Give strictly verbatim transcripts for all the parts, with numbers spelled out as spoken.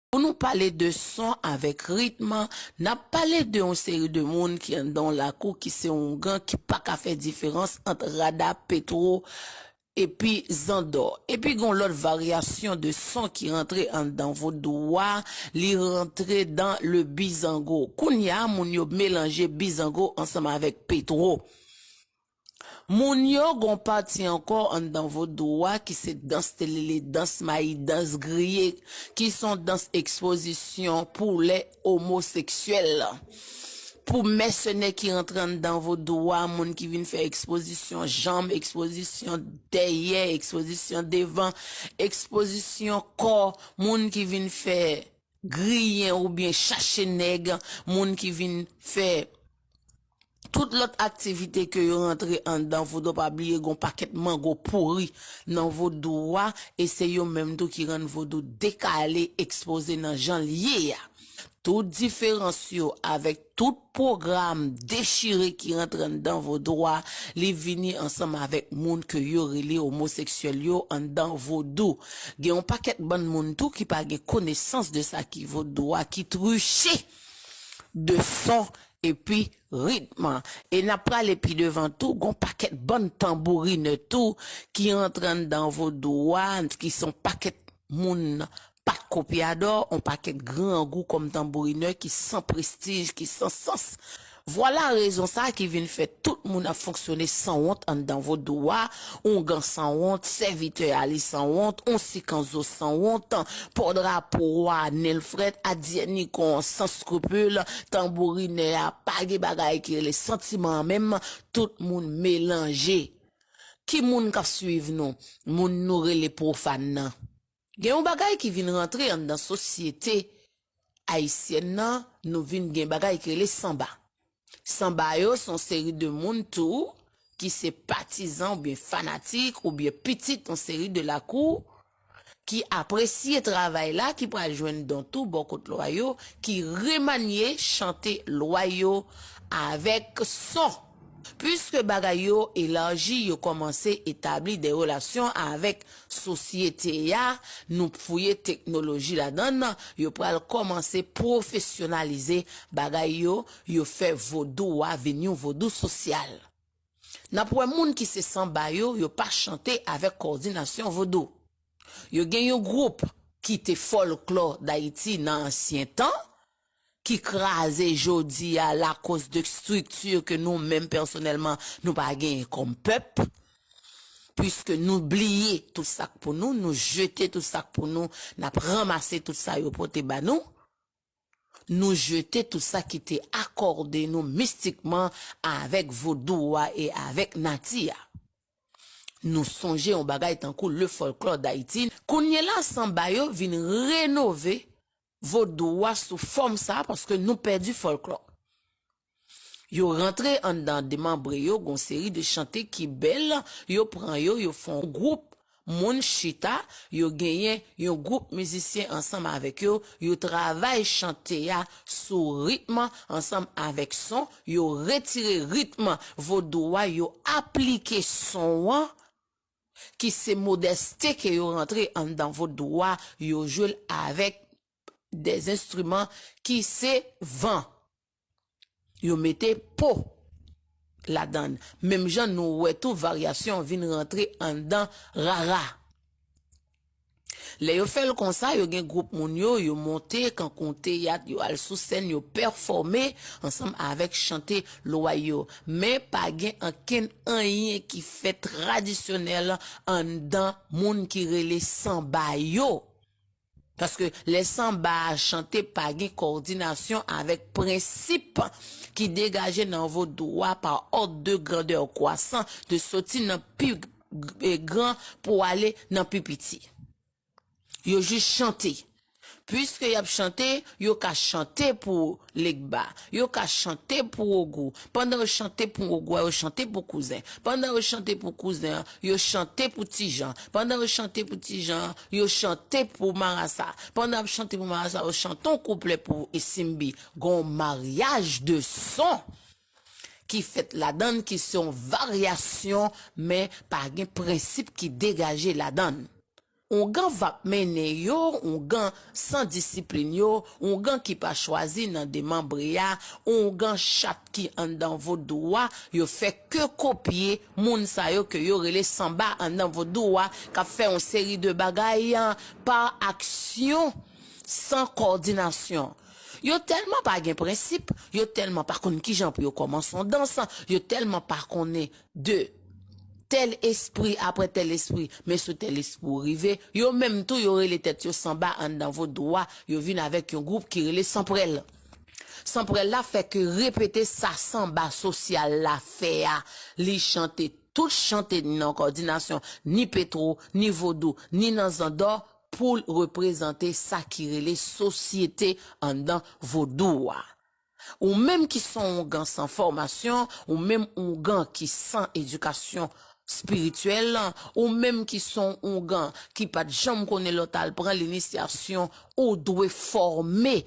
Pou nou pale de son avèk ritm, n ap pale de yon seri de moun ki anndan yon lakou ki se oungan ki pa ka fè diferans ant rada, petwo, epi zandò. Epi gen yon lòt varyasyon de son ki rantre anndan vodou a, li rantre dan le bizango. Kounye a, moun yo melanje bizango ansanm avèk petwo. Moun yo gon pati ankò anndan vodou a ki se dans telele, dans mayi, dans griye, ki se yon dans ekspozisyon pou lè omoseksyèl. Pou mèsenè ki rantre anndan vodou a, moun ki vin fè ekspozisyon janm, ekspozisyon dèyè, ekspozisyon devan, ekspozisyon kò, moun ki vin fè griyen oubyen chache nèg, moun ki vin fè tout lòt aktivite ke yo rantre anndan vodou. Pa bliye gon pakèt mango pouri nan vodou a, e se yo menm tou ki rann vodou dekale, ekspoze nan jan l ye a. Tout diferans yo avèk tout pwogram dechire ki rantre anndan vodou a, li vini ansanm avèk moun ke yo rele omoseksyèl yo anndan vodou. Gen yon pakèt bann moun tou ki pa gen konesans de sa ki vodou a, ki triche de son epi ritm. E n ap prale pi devan tou, gon pakèt bann tanbourinè tou ki rantre anndan vodou a, ki se yon pakèt moun pa t kopyadò, yon pakèt grangou kòm tanbourinè ki san prestij, ki san sans. Vwala rezon sa a ki vin fè tout moun ap fonksyone sanwont anndan vodou a, oungan sanwont, sèvitè a li sanwont, on sikanzo sanwont, pòdrapo a nen l frèt, adyènikon san skrupil, tanbourinè a pa gen bagay ki rele santiman an menm, tout moun melanje. Ki moun k ap swiv nou? Moun nou rele pwofàn nan. Gen yon bagay ki vin rantre anndan sosyete ayisyèn nan, nou vin gen bagay ki rele sanba. Sanba yo se yon seri de moun tou ki se patizan oubyen fanatik oubyen pitit yon seri de lakou ki apresye travay la, ki pral jwenn don tou bò kot lwa yo, ki remanye chante lwa yo avèk son. Piske bagay yo elaji, yo kòmanse etabli de relasyon avèk sosyete a, nou fouye teknoloji ladan l, yo pral kòmanse pwofesyonalize bagay yo, yo fè vodou a vin yon vodou sosyal. N ap wè moun ki se sanba yo, yo pa chante avèk kòdinasyon vodou. Yo gen yon gwoup ki te fòlklò Dayiti nan ansyen tan, ki kraze jodi a lakoz de estrikti ke nou menm pèsonèlman nou pa genyen kòm pèp, piske nou bliye tout sa k pou nou, nou jete tout sa k pou nou, n ap ranmase tout sa yo pote ba nou, nou jete tout sa ki te akòde nou mistikman avèk vodou a e avèk nati a. Nou sonje yon bagay tankou le folklò Dayiti. Kounye la, sanba yo vin renove vodou a sou fòm sa a, paske nou pèdi fòlklò. Yo rantre anndan demanbre yo, gon seri de chante ki bèl, yo pran yo, yo fè yon gwoup moun chita, yo genyen yon gwoup mizisyen ansanm avèk yo, yo travay chante a sou ritm ansanm avèk son, yo retire ritm vodou a, yo aplike son an, ki se modèste ke yo rantre anndan vodou a, yo jwe l avèk de enstriman ki se van. Yo mete po ladan l. Menm jan nou wè tou varyasyon vin rantre anndan rara. Lè yo fè l konsa, yo gen gwoup moun yo, yo monte kankou yon teyat, yo al sou sèn, yo pèfòme ansanm avèk chante lwa yo. Men pa gen ankenn anyen ki fèt tradisyonèl anndan moun ki rele sanba yo. Paske lè sanba a chante, pa gen kòdinasyon avèk prensip ki degaje nan vodou a pa òd de grandè kwasan, de soti nan pi g-, e, gran pou ale nan pi piti. Yo jis chante. Piske y ap chante, yo ka chante pou Legba, yo ka chante pou Ogou. Pandan yo chante pou Ogou a, yo chante pou Kouzen. Pandan yo chante pou Kouzen an, yo chante pou Tijan. Pandan yo chante pou Tijan an, yo chante pou Marasa. Pandan y ap chante pou Marasa, yo chante yon kouplè pou Isimbi. Gon maryaj de son ki fèt ladan l, ki se yon varyasyon, men pa gen prensip ki degaje ladan l. Oungan v ap mennen yo, oungan san disiplin yo, oungan ki pa chwazi nan demanbre a, oungan chat ki anndan vodou a, yo fè ke kopye moun sa yo ke yo rele sanba anndan vodou a, k ap fè yon seri de bagay pa aksyon, san kòdinasyon. Yo tèlman pa gen prensip, yo tèlman pa konn kijan pou yo kòmanse yon dans, yo tèlman pa konnen de tèl espri apre tèl espri, men sou tèl espri ou rive. Yo menm tou, yo rele tèt yo sanba anndan vodou a, yo vin avèk yon gwoup ki rele Sanprèl. Sanprèl la fè ke repete sa sanba sosyal la fè a. Li chante tout chante ni nan kòdinasyon, ni petwo, ni vodou, ni nan zandò, pou l reprezante sa ki rele sosyete anndan vodou a. Ou menm ki se yon oungan san fòmasyon, ou menm oungan ki san edikasyon espirityèl, ou menm ki se yon oungan ki pa t janm konnen lè w t al pran linisyasyon, ou dwe fòme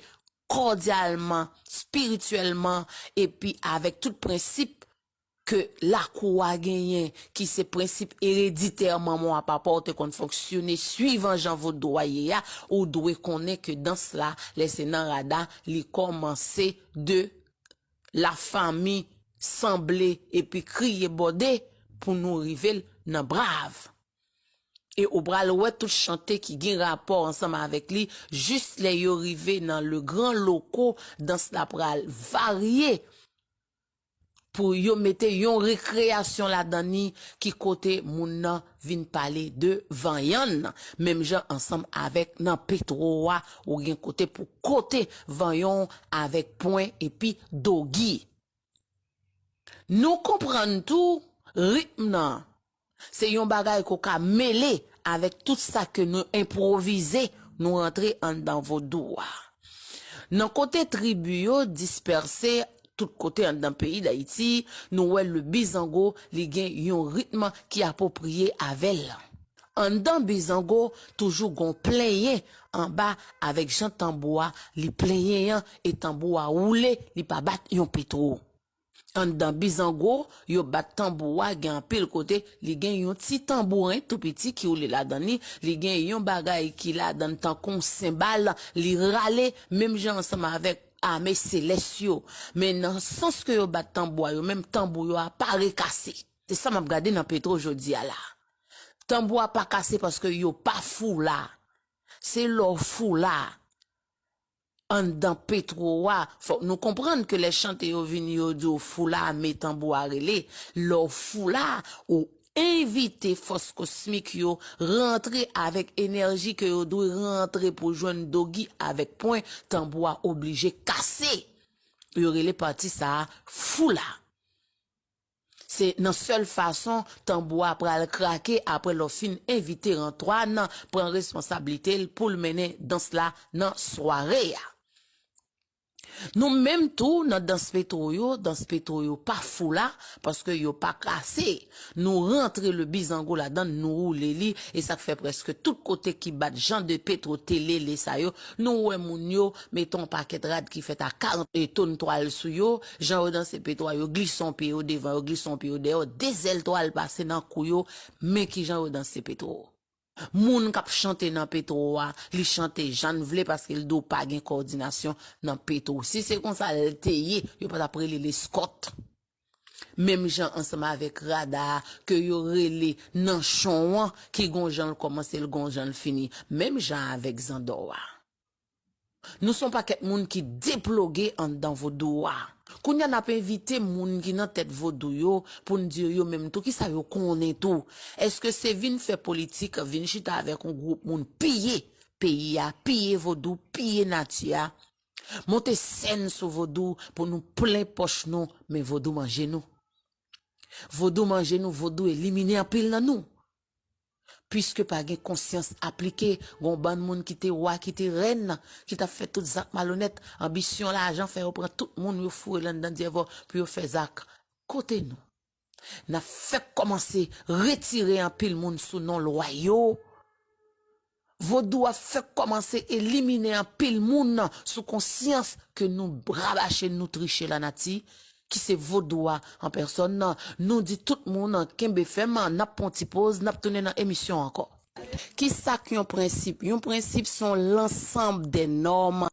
kòdyalman, espirityèlman, epi avèk tout prensip ke lakou a genyen, ki se prensip ereditè manman w a, papa w te konn fonksyone swivan jan vodou a ye a, ou dwe konnen ke dans la, lè se nan rada, li kòmanse de lafanmi sanble epi kriye bòde pou nou rive l nan brav. E ou pral wè tout chante ki gen rapò ansanm avèk li, jis lè yo rive nan le gran loko, dans la pral varye pou yo mete yon rekreyasyon ladan li ki kote moun nan vin pale de vanyan nan. Menm jan ansanm avèk nan petwo a, ou gen kote pou kote vanyan avèk pwen epi dogi. Nou konprann tou ritm nan. Se yon bagay ke w ka mele avèk tout sa ke nou enpwovize, nou rantre anndan vodou a. Nan kote tribi yo dispèse tout kote anndan peyi Dayiti, nou wè le bizango, li gen yon ritm ki apwopriye avè l. Anndan bizango, toujou gon plenyen anba avèk jan tanbou a, li plenyen an, e tanbou a woule, li pa bat yon petwo. Anndan bizango, yo bat tanbou a, gen anpil kote, li gen yon ti tanbouren tou piti ki woule ladan li, li gen yon bagay ki ladan tankou yon senbal, li rale, menm jan ansanm avèk ame selès yo. Men nan sans ke yo bat tanbou a, yo menm tanbou yo a pa rekase. Se sa m ap gade nan petwo jodi a la. Tanbou a pa kase paske yo pa foula. Se lè w foula. Anndan petwo a, fòk nou konprann ke lè chante yo vini, yo di w foula, men tanbou a rele. Lè w foula, ou envite fòs kosmik yo rantre avèk enèji ke yo dwe rantre pou jwenn dogi avèk pwen, tanbou a oblije kase. Yo rele pati sa a foula. Se nan sèl fason tanbou a pral krake apre lè w fin envite Rantwàn pran responsablite l pou l mennen dans la nan sware a. Nou menm tou nan dans petwo yo, dans petwo yo pa foula, paske yo pa kase. Nou rantre le bizango ladan l, nou woule li, e sa k fè prèske tout kote ki bat jan de petwo telele sa yo, nou wè moun yo mete yon pakèt rad ki fèt a karant tonn twal sou yo, jan yo danse petwo a, yo glise yon pye yo devan, yo glise yon pye yo dèyè, de zèl twal pase nan kou yo, men kijan yo danse petwo. Moun k ap chante nan petwo a, li chante jan l vle paske l di w pa gen kowòdinasyon nan petwo. Si se konsa l te ye, yo pa t ap rele l eskòt. Menm jan ansanm avèk rada a, ke yo rele nanchon an, ki gon jan l kòmanse, l gon jan l fini. Menm jan avèk zandò a. Nou se yon pakèt moun ki deploge anndan vodou a. Kounye a n ap envite moun ki nan tèt vodou yo pou n di yo, yo menm tou, kisa yo konnen tou. Èske se vin fè politik, vin chita avèk yon gwoup moun piye peyi a, piye vodou, piye nati a, monte sèn sou vodou pou nou plen pòch nou, men vodou manje nou. Vodou manje nou, vodou elimine anpil nan nou. Piske pa gen konsyans aplike, gon bann moun ki te wa, ki te rèn, ki t ap fè tout zak malonèt, anbisyon lajan fè yo pran tout moun, yo foure l anndan dyèvò pou yo fè zak. Kote nou? N ap fèk kòmanse retire anpil moun sou non lwa yo. Vodou a fèk kòmanse elimine anpil moun sou konsyans ke nou rabache, nou triche lanati, ki se vodou a an pèsòn. Nou di tout moun kenbe fèm, n ap pran ti poz, n ap tounen nan emisyon ankò. Kisa k yon prensip? Yon prensip se yon lansanm de nòm